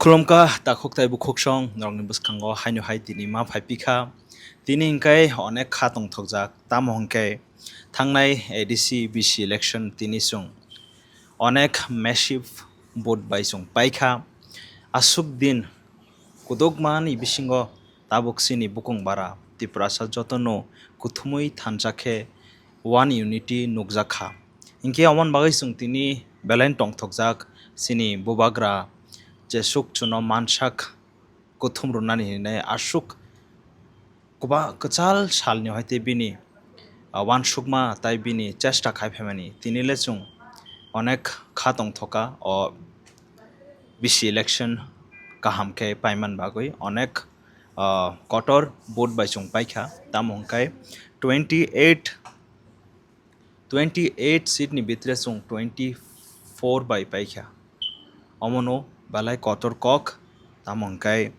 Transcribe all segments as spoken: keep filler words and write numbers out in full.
Khulumkha takhuk tei bukhuksong norokni bwskango haino hai tini ma phai pikha. Tini hwnkhe onek kha tongthokjak, tamo hwnkhe thangnai A D C B C election tini chwng onek massive vote bai chwng paikha. Aswk din kudukmani bisingo tabuk chini bukung bara Tiprasa jotono kuthumwi thansa khe one unity nukjakha. Hinkhe omoni bagwi chwng tini belai tongthokjak chini bubagra jesuk chuno mansak kuthum rwnani hinwi aswk kwba-, kwchal salni hai tei bini, ah, uansukma tei bini chesta khai phaimani tini le chwng onek kha tongthoka o B C election kaham khe paimani bagwi onek, ah, kotor vote bai chwng paikha, tamo hwnkhe twenty eight twenty eight seat ni bitre chwng twenty four bai paikha. Omono belai kotor kok, tamo hwnkhe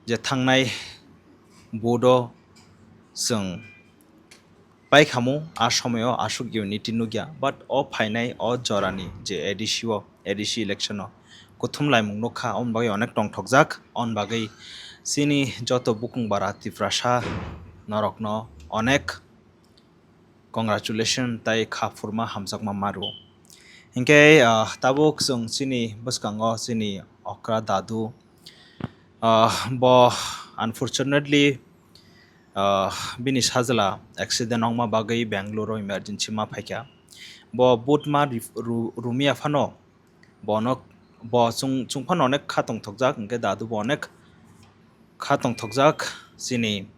je thangnai vote o chwng paikhamu, a somoyo aswk unity nukya, but o phainai o jorani je A D C o, A D C election o kuthum laimung nukha, oboni bagwi onek tongthokjak. Oboni bagwi chini joto bukung bara Tiprasa norokno onek congratulation tei kha phurma hamjakma ma rwo. Hinkhe, ah, tabuk chwng chini bwskango chini okra dadu, ah, bo unfortunately, ah, bini sajla accident wngma bagwi Bangalore o emergency ma phaikha. Bo butma ri-, ru-, rumia phano bono, bo chwng, chwng phano onek kha tongthokjak, hinkhe dadu bo onek kha tongthokjak chini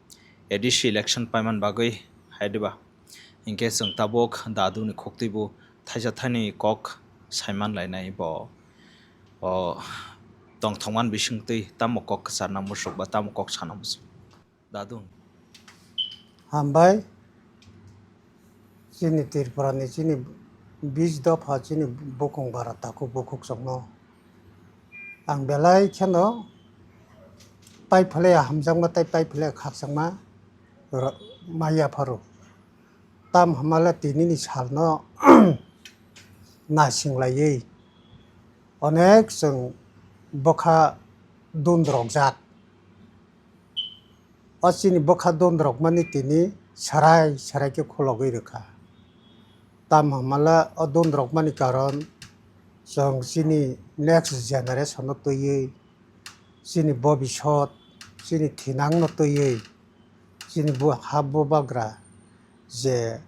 A D C election paimani bagwi, hai diba? Hinkhe chwng tabuk daduni khuktwibo thaisa thaini kok saiman lainai bo, o, tongthokmani bisingtwi tamo kok kwcharna muchuk ba tamo kok sana muchuk. Dadu. Hambai, chini Tripura ni chini bis dopha chini bukung bara takhuk bukhuksongno ang belai kheno pai phalai hamjakma tei pai phalai khakchangma ro-, maya pharo. Tam hamala tinini salno naising laiwi onek chwng bwkha dundrokjak. O chini bwkha dundrokmani tini sarai sarai khe khulogwi rwkha. Tam hamala o dundrokmani karon chwng chini next generation no twiwi, chini bobisot, chini thinangno twiwi, chini bu-, ha bubagra je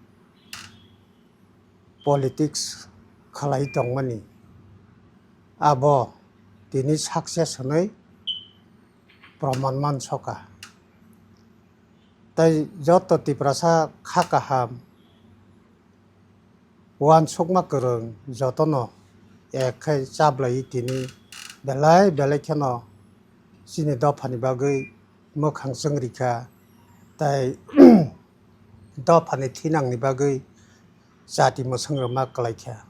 politics khalai tongmani, abo tini success hwnwi proman mansoka. Tei joto Tiprasa kha kaham, uansukma kwrwng jotono ek khai chaplaiwi tini belai belai kheno chini dophani bagwi mwkhang chwng rikha tei dophani thinangni bagwi chati mwswng rwma kwlaikha.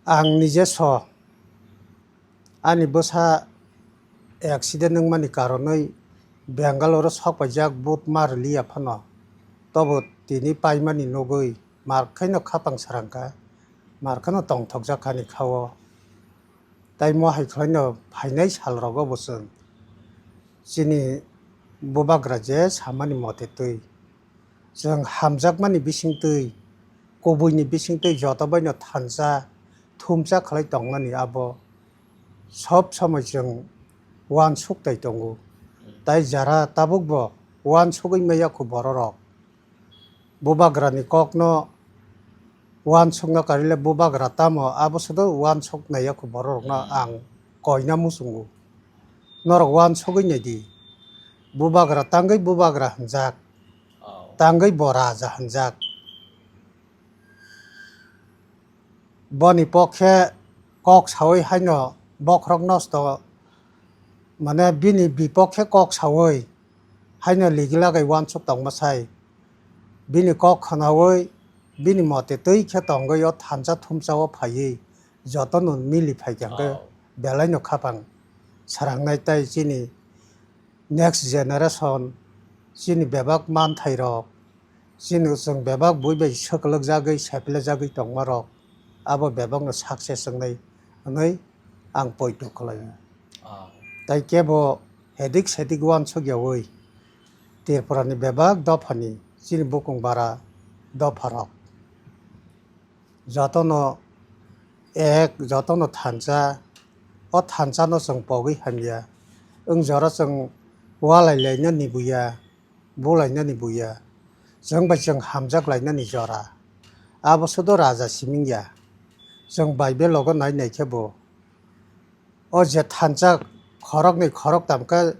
Ang nije so ani bwsa accident wngmani karonwi Bangalore o sok paijak, but ma rwliya phano, tobo tini paimani nugwi mar khaino khapang srangkha, mar kheno tongthokjak kha ani kha-o. Tai mo hai khwlaino phainai salrogo bo chwng chini bubagra je samani mote twi chwng hamjakmani bisingtwi, kubuini bisingtwi joto baino thansa thumsa khlai tongmani abo sob somoi chwng uansuk tai tongo. Tai jara tabukbo uansugwi maya kho bororok. Bubagrani kokno uansukna karile bubagra tamo abo sodo uansuk naiya kho bororokno ang koina muchungo. Norok uansugwi naidi. Bubagra tangwi bubagra hwnjak. Tangwi bo raja hwnjak. Boni pokhe kok sawi haino bokhorok nosto, mane bini bipokhe kok sawi haino ligilagwi uansuk tongma sai. Bini kok khwnawi bini mote twi khe tongwi o thansa thumsa o phaiwi jotono mili phaikha hwnkhe belaino khapang srangnai tai chini next generation, chini bebak manthairok, chini chwng bebak bui bai swklugjagwi, sepilajagwi tongmarok, abo bebakno success wngnai hwnwi ang poito khlaio. Ah. Tai kebo hedik sedik uansuk yaui Tripurani bebak dophani chini bukung bara dopharok jotono ek, jotono thansa, o thansano chwng pogwi hamya. Wng jora chwng walai lainani buya, bulainani buya, chwng bai chwng hamjak lainani jora. Abo sudo raja siming ya. Chwng Bible logo nai nai khe bo, o je thansa khoroknwi khoroktam khe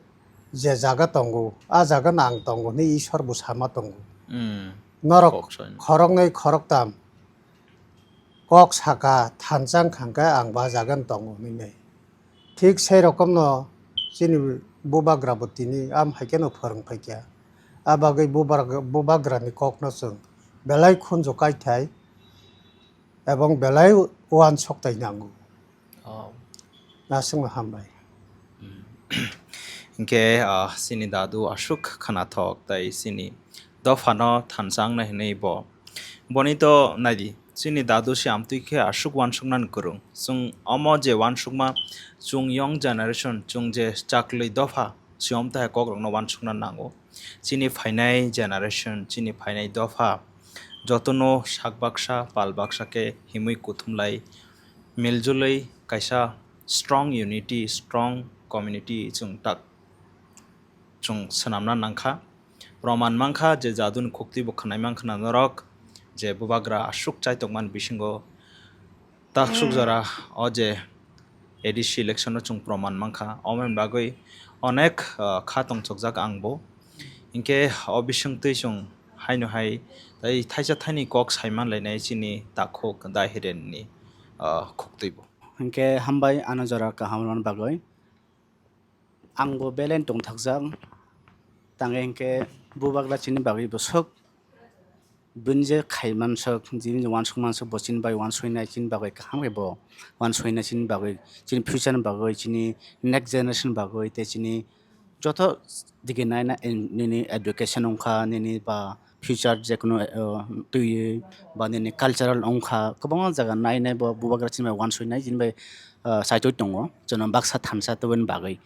je jaga tongo, a jaga no ang tongo hwnwi Isor bo sama tongo. Hmm. Norok Kok saino. Khoroknwi khoroktam kok saka thansa wngkha khe ang ba jaga no tongo hwnwi nai. Thik sei rokomno chini bubagra bo tini am hai kheno phwrwng phaikha. A bagwi bubag-, bubagrani kokno chwng belai khunju kaithai ebong belai uansuktai nango. Oh. Aswkno hambai. Hmm. Hinkhe, ah, chini dadu aswk khwnathok tai chini dophano thansa wngnai hwnwi bo. Boni to naidi, chini dadu se amtwi khe aswk uansuknani kwrwng. Chwng omo je uansukma, chwng young generation, chwng je chaklwi dopha, siyom tahai kokrokno uansukna nango. Chini phainai generation, chini phainai dopha, jotono sak baksa, pal baksa khe himwi kuthumlai, miljulwi kaisa strong unity, strong community chwng tak chwng swnamna nangkha. Proman mankha je jaduni khuktwi bo khwnai mankha na norok je bubagra aswk chai tongmani bisingo taksuk jora o je A D C election no chwng proman mankha. Omoni bagwi onek, ah, kha tongchokjak ang bo. Hinkhe o bisingtwi chwng haino hai tai thaisa thaini kok saiman lainai chini takhuk Dahirenni, ah, khuktwi bo. Hinkhe hambai ano jora kaham rwna bagwi. Ang bo belai tongthokjak, tangwi hinkhe bubagra chini bagwi bo swk bini je khaiman swk, jini je uansukman swk, bo chini bai uansuinai chini bagwi kaham khe bo uansuinai chini bagwi, chini future ni bagwi, chini next generation bagwi, tei chini joto digi naina, nini education wngkha, nini ba future jekunu, eh, twiwi ba nini cultural wngkha, kwbangma jaga nainai bo bubagra chini bai uansuinai chini bai, eh, saitwi tongo, jono baksa thansa tubuni bagwi.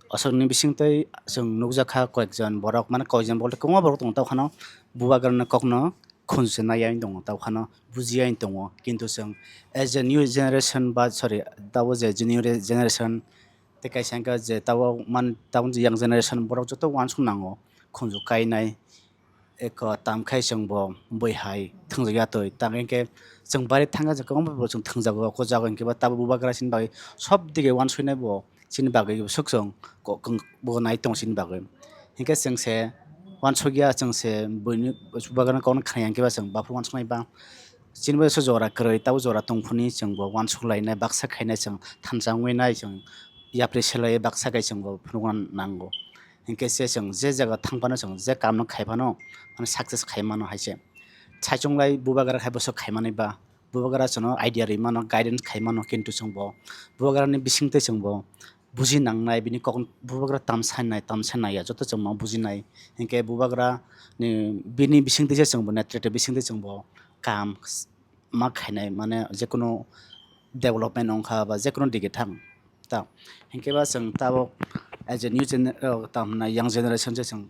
Aswkni bisingtwi chwng nukjakha koyekjon borok, mane koyekjon borok tei kwbangma borok tongo, tei okhano bubagrani kokno khunjwnai tongo, tei okhano bujiya tongo. Kintu chwng as a new generation ba, sorry, tabuk je new generation, tei kaisa hwnkhe je tabuk man, tabuk je young generation, borok joto uansuk nango, khunju kainai, eko tam khai chwng bo bui hai thwngjak ya twi. Tamo hinkhe chwng bari thangkhe chwng kwbangma borok chwng thwngjago, o jaga hinkhe ba tabuk bubagra chini bagwi sob dige uansuinai bo chini bagwi swk chwng ko-, kwng-, bo nai tongo chini bagwi. Hinkhe chwng se uansukya, chwng se buini bubagrani kokno khna ya hinkhe ba chwng baphuru uansuknai ba. Chini bai se jora kwrwi, tabuk jora tongphuni chwng bo uansuk lainai, baksa khainai chwng thansa wngwi nai chwng yapri selai baksa khai chwng bo phunukna nango. Hinkhe se chwng je jaga thang phano chwng je kamno khai phano mane success khai mano hai se. Saichung lai bubagra khai bwswk khai manwi ba, bubagra chwngno idea rwi mano, guidance khai mano, kintu chwng bo bubagrani bisingtwi chwng bo buji nangnai, bini kok bubagra tam sanai, tam sanai ya, joto chwngno bujinai. Hinkhe bubagra ni bini bisingtwi se chwng bo netrete bisingtwi chwng bo kam ma khainai, mane jekunu development wngkha ba jekunu dige thang ta. Hinkhe ba chwng tabuk as a new gener-, o, tam hwnai young generation se chwng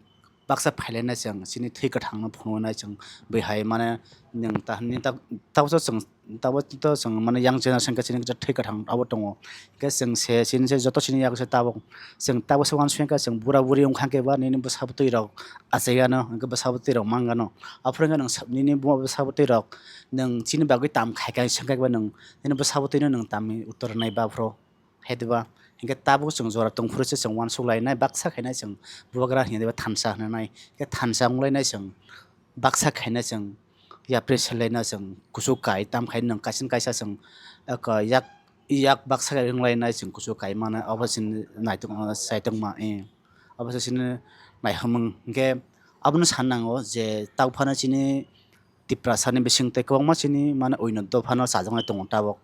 baksa phailainai chwng chini thwi kwthangno phunuknai chwng bwihai mane nwng ta hwnwi ta, tabukso chwng, tabukto chwng mane young generation khe chini thwi kwthang abo tongo. Hinkhe chwng se chini se joto chini yago se tabuk chwng tabukse uansukya khe chwng bura buri wngkha khe ba nini bwsa bwtwi rok achaiyano, hinkhe bwsa bwtwi rok mangano. Aphuru hinkhe nwng sa-, nini buma bwsa bwtwi rok nwng chini bagwi tam khai kha swngkha khe ba nwng nini bwsa bwtwino nwng tamni uttor rwnai ba aphuru. Hai diba? Hinkhe tabuk chwng jora tongphuru se chwng uansuk lainai, baksa khainai chwng bubagra hinkhe diba thansa hwnwi nai. Hinkhe thansa wnglainai chwng baksa khainai chwng yapri selaina chwng kuchuk kai, tam khai nwng kaisa kaisa chwng, yak, yak baksa kai wnglainai chwng kuchuk kai mano, obo chini naitok, chaitokma, eh, obo se chini naihomung. Hinkhe abono san nango je tabuk phano chini Tiprasani bising tei kwbangma chini mane uino dophano chajaknai tongo tabuk.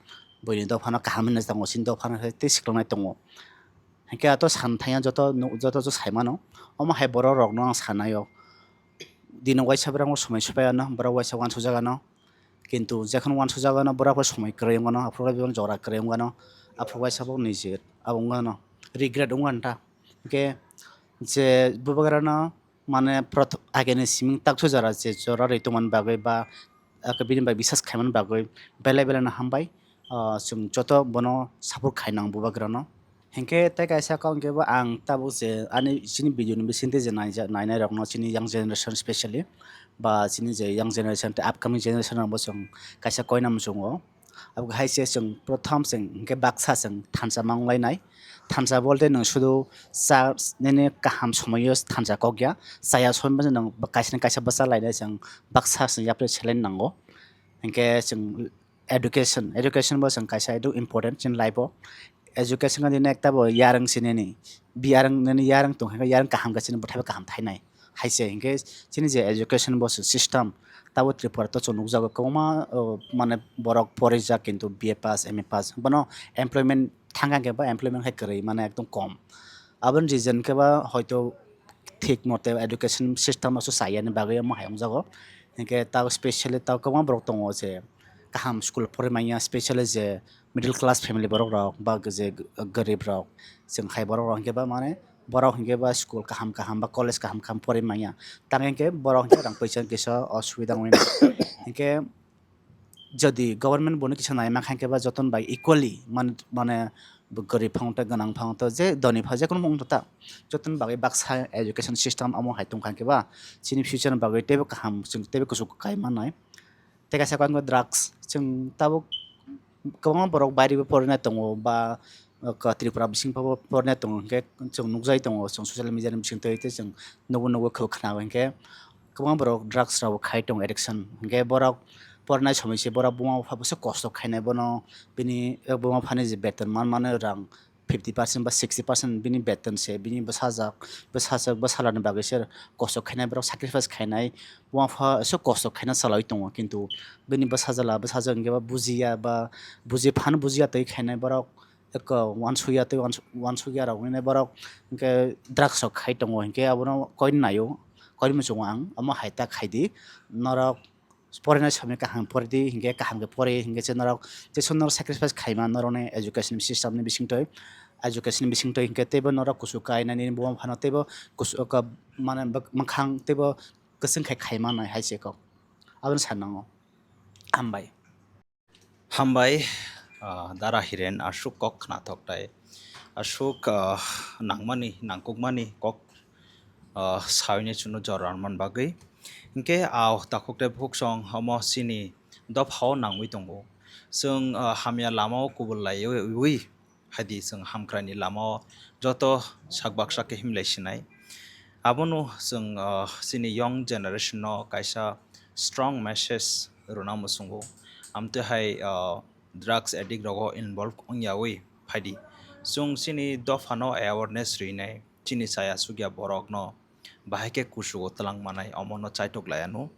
Buini dophano kaham hinwi tongo, chini dophano hai tei swklangnai tongo. Hinkhe ato san thangya joto nuk-, joto joto sai mano. Omo hai borok rokno ang sanai o. Dino waisa borok no somoi sopai ano, borok waisa uansukjak ano. Kintu jekhon uansukjagano borok bai somoi kwrwi wngmano, aphuru bai jora kwrwi wngmano, aphuru bai sabo nijir abo wngmano regret wngmano ta. Hwnkhe je bubagrano mane proth-, agini siming taksu jora je jora rwi tongmani bagwi ba bini bai bisas khaimani bagwi belai belai no hambai. Ah, chwng joto bono support khainang bubagrano. Hinkhe tei kaisa kok hinkhe bo ang tabuk je ani chini video ni bisingtwi je naijak, nainai rokno chini young generation specially ba chini je young generation tei upcoming generation rokbo chwng kaisa koina muchungo. Abo hai se chwng prothom chwng hinkhe baksa chwng thansa ma wnglainai. Thansa bolte nwng sudu cha nini kaham somoio thansa kok ya, chaya somoibo nwng kaisa ni kaisa bwsa lainai chwng baksa chwng yapri seleng nango. Hinkhe chwng education, education bo chwng kaisa edu important chini life o. Education nini ekta bo yarwng se nini, yarwng nini yarwng tong khe yarwng kaham khe chini bwthai bo kaham thainai. Hai se hinkhe chini je education bo se system tabo Tripura to chwng nukjago kwbangma, o, mane borok porijak kintu B A pass, M A pass bono employment thangkha khe ba employment hai kwrwi mane ekdom kom. Aboni reason khe ba hoito thik mote education system o chayani bagwi omo hai wngjago. Hinkhe tabo specially tabo kwbangma borok tongo je kaham school o porwi manya, specially je middle class family borok rok ba je gorib rok, chwng hai borok rok hinkhe ba mane borok hinkhe ba school kaham kaham ba college kaham kaham porwi manya. Tamo hinkhe borok hinkhe rang puisa kisa osubida wngwi mano. Hinkhe jodi government bono kisa nai mankha hinkhe ba jotono bai equally man-, mane gorib phang tei gwnang phang tei je dhoni pha jekhunu wng ta, jotono bagwi baksa education system omo hai tongkha hinkhe ba chini future ni bagwi teibo kaham, chwng teibo kuchuk kai mannai. Tei kaisa kok wngkha drugs, chwng tabuk kwbangma borok bairebo porinai tongo ba, uh, Tripura bisingbo porinai tongo, hinkhe chwng nukjai tongo, chwng social media ni bisingtwi tei chwng nugo nugo khe khna hinkhe kwbangma borok drugs rok khai tongo addiction, hinkhe borok porinai somoi se borok buma bupha bwswk kosto khainai bono, bini, uh, buma buphani je beton man mano rang fifty percent ba sixty percent bini beton se, bini bwsajak, bwsajak, bwsalani bagwi se kosto khainai, borok sacrifice khainai, buma bupha se kosto khaina chalai tongo, kintu bini bwsajala, bwsajak hinkhe ba bujiya ba buji phano bujiya twi khainai borok eko uansukya tei uansuk-, uansukya rok hinwi borok hinkhe drugs rok khai tongo, hinkhe abono koini naio, koini muchungo ang omo hai ta khaidi norok. Porinai somoi kaham pori di, hinkhe kaham khe pori, hinkhe se norok, jesu norok sacrifice khaima norokni education system ni bisingtwi, education ni bisingtwi hinkhe teibo norok kuchuk kainani buma phano teibo kuchuk, ka-, mane bwk-, mwkhang teibo kwchwng khai khaima nai hai se kok. Aboni sai nango. Hambai. Hambai, ah, Dara Hiren, aswk kok khnathok tai. Aswk, ah, nangmani, nangkukmani kok, ah, sawi ni chwngno jora rwna bagwi. Hinkhe, ah, takhuk tei bukhuksong omo chini dophao nangwi tongo. Chwng, ah, hamya lamao kubul laiwi, wi, haidi chwng hamkraini lamao joto sak baksa khe himlai sinai. Abono chwng, ah, chini young generation no kaisa strong message rwna muchungo. Amtwi hai, ah, drugs addict rogo involve wngyawi phaidi. Chwng chini dophano awareness rwinai, chini chaya sukya borokno bahai khe kuchugo twlang manai, omono chaitok laianw.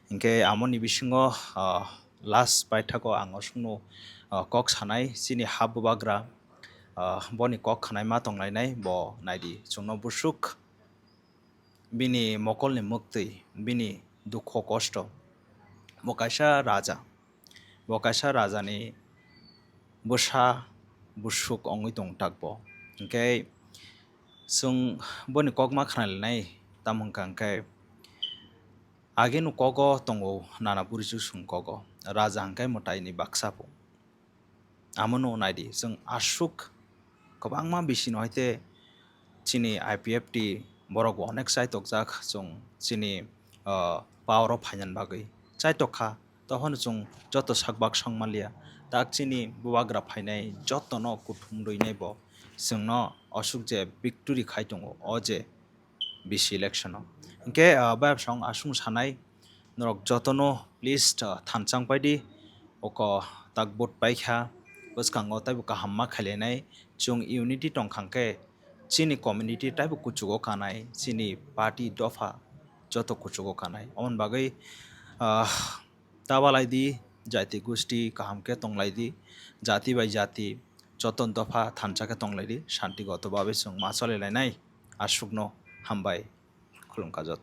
Hinkhe amoni bisingo, ah, last paithago ang osukno, ah, kok sanai, chini ha bubagra, ah, boni kok khanai ma tonglainai, bo naidi chwngno bwswk bini mokolni mwktwi, bini dukho kosto. Bo kaisa raja. Bo kaisa rajani bwsa bwswk wngwi tong takbo. Hinkhe chwng boni kok ma khnalinai, tamo hwnkha hinkhe ageno kogo tongo nana buri chusung kogo. Raja hinkhe mwtaini baksa bo. Amono naidi, chwng aswk kwbangma bisino haite chini I P F T borok bo onek chaitokjak, chwng chini, ah, power o phainani bagwi chaitokha. Tophano chwng joto sakbak songmanliya, tak chini bubagra phainai jotono kuthum rwinai bo chwngno aswk je victory khai tongo o je bisi election o. Hinkhe, ah, bayapsong aswng sanai, norok jotono please, ah, thanchang paidi, oko tak vote paikha, bwskango taibo kaham ma khailainai, chwng unity tongkha hinkhe chini community taibo kuchugo kanai, chini party dopha joto kuchugo kanai. Omoni bagwi, ah, ta balai di, jati gusti kaham khe tonglai di, jati bai jati joto dopha thansa khe tonglai di, shanti goto babe chwng ma choli lainai. Aswkno hambai, khulumkha joto.